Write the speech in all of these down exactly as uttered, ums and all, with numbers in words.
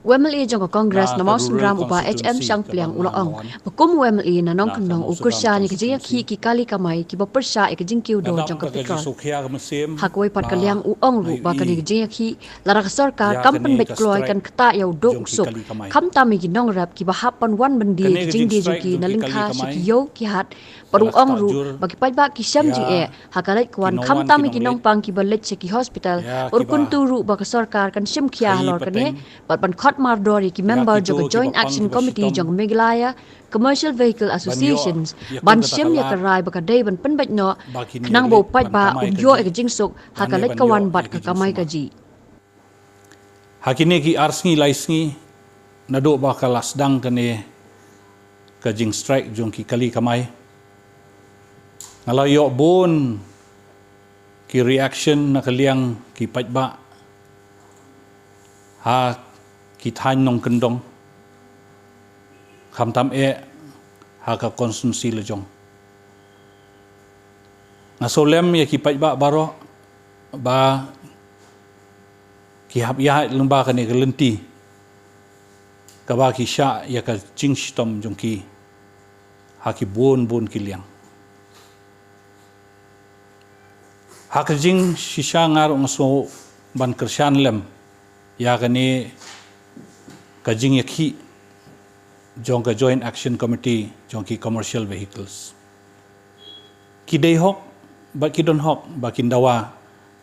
U MLA jong ka Congress na Mawsynram, u Bah H M Shangpliang, u la ong ba kum u MLA na Nongkyndong, u kyrshan ïa ka jingïakhih ki kali kamai kiba pyrshah ïa ka jingkiew dor jong ka petrol. Ha kawei pat ka liang, u ong ruh ba kane ka jingïakhih, lada ka sorkar kam pynbeit kloi, kan ktah ïa u duk u suk, khamtam ïa ki nongrep kiba hap ban wan ban die ïa ka jingdie jong ki na lyngkha sha ki ïew ki hat. Bad u ong ruh ba ki paidbah ki shem jingeh ha ka leit ka wan, khamtam ïa ki nongpang kiba leit sha ki hospital. Bad u kyntu ruh ba ka sorkar kan shim khia halor kane bad ban khot mardor ïa ki member jong ka Joint Action Committee jong ka Meghalaya Commercial Vehicle Associations ban shim ïa ka rai ba ka dei ban pynbeit noh, khnang ba u paidbah un ïoh ïa ka jingsuk ha ka leit ka wan bad ka kamai kajih. Ha kine ki ar sngi lai sngi naduh ba ka la sdang kane ka jingstrike jong ki kali kamai, nga la ïoh bun ki reaction na ka liang ki paidbah ha ki thaiñ Nongkyndong, khamtam eh ha ka constituency la jong. Nga sngewlem ïa ki paidbah baroh ba ki hap ïaid lyngba kane ka lynti kaba ki shah ïa ka jingshitom jong ki ha ki bun bun ki liang. Ha ka jingshisha nga ruh nga sngew ban kyrshan lem ïa kane ka jingïakhih jong ka Joint Action Committee jong ki commercial vehicles. Ki dei hok bad ki don hok ba kin dawa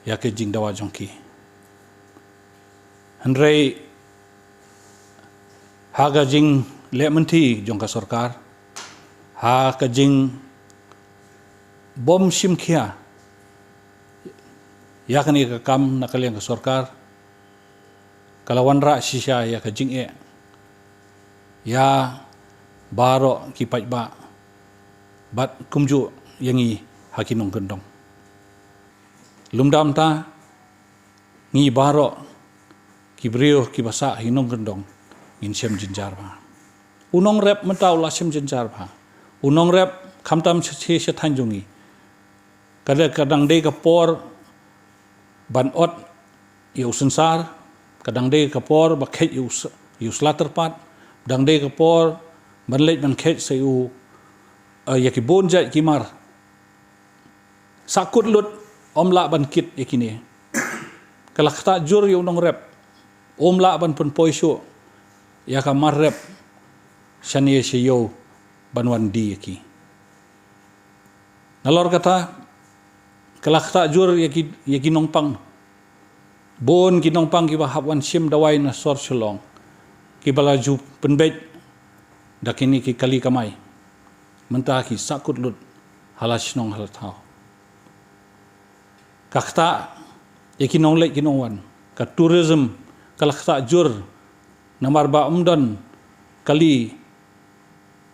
ïa ka jingdawa jong ki. Hynrei ha ka jingleh mynthi jong ka sorkar, ha ka jingbym shim khia ïa kane ka kam na ka liang ka sorkar, ka la wanrah shisha ïa ka jingeh ïa baroh ki paidbah bad kumjuh ïa ngi ha ki Nongkyndong. Lymda mynta, ngi baroh ki briew kiba sah ha ki Nongkyndong ngin shem jynjar bha. U nongrep mynta u la shem jynjar bha. U nongrep khamtam sha sha thaiñ jong ngi, ka dang dei ka por ban ot ïa u synsar, ka dang dei ka por ba kheit ïa u sla tyrpad, dang dei ka por ban leit ban kheit sa ïa u, ïa ki bun jait ki mar. Sahkut lut ym lah ban kit ïa kine. Ka la ktah jur ïa u nongrep, um lah ban pynpoi shuh ïa ka mar rep shane sha ïew ban wan die ïa ki. Nalor kata, ka la ktah jur ïa ki, ïa ki nongpang. Bun ki nongpang kiba hap wan shim dawai na sor Shillong, kiba la ju pynbeit da kine ki kali kamai, mynta ki sahkut lut ha la shnong ha la thaw. Ka ktah ïa ki nongleit ki nongwan, ka tourism ka la ktah jur, namar ba ym don kali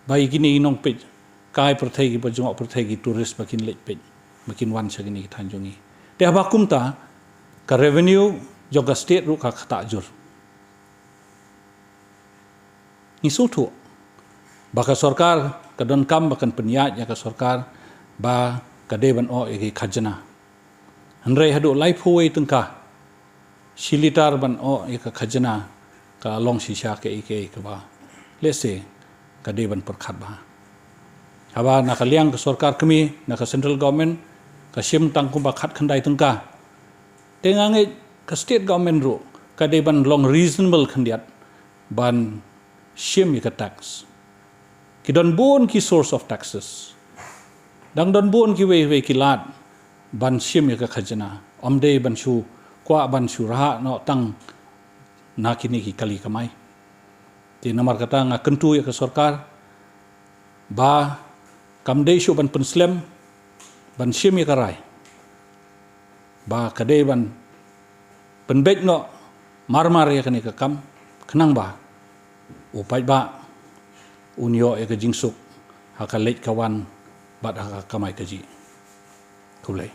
ba ïa kine ki nongpeit kai pyrthei, kiba jngoh pyrthei, ki tourist ba kin leit peit, ba kin wan sha kine ki thaiñ jong ngi. Te haba kumta, ka revenue jong ka state ruh ka ktah jur. Ngi sngewthuh ba ka sorkar ka donkam ba kan pynïaid ïa ka sorkar ba ka dei ban oh ïa ki khajna. Hynrei haduh laiphew wei tyngka shi litar ban oh ïa ka khajna, ka long shisha kaei kaei kaba lehse ka dei ban pyrkhat bha. Haba na ka liang ka sorkar kmie, na ka central government, ka shim tang kumba khatkhyndai tyngka. Te nga ngeit ka state government ruh ka dei ban long reasonable khyndiat ban shim ïa ka tax. Ki don bun ki source of taxes. Dang don bun kiwei kiwei ki lad ban shim ïa ka khajna. Ym dei ban shu kwah ban shu rhah noh tang na kine ki kali kamai. Te namar kata nga kyntu ïa ka sorkar ba kam dei shuh ban pynslem, ban shim ïa ka rai ba ka dei ban pynbeit noh marmar ïa kane ka kam, khnang ba u paidbah un ïoh ïa ka jingsuk ha ka leit ka wan bad ha ka kamai kajih. Khublei.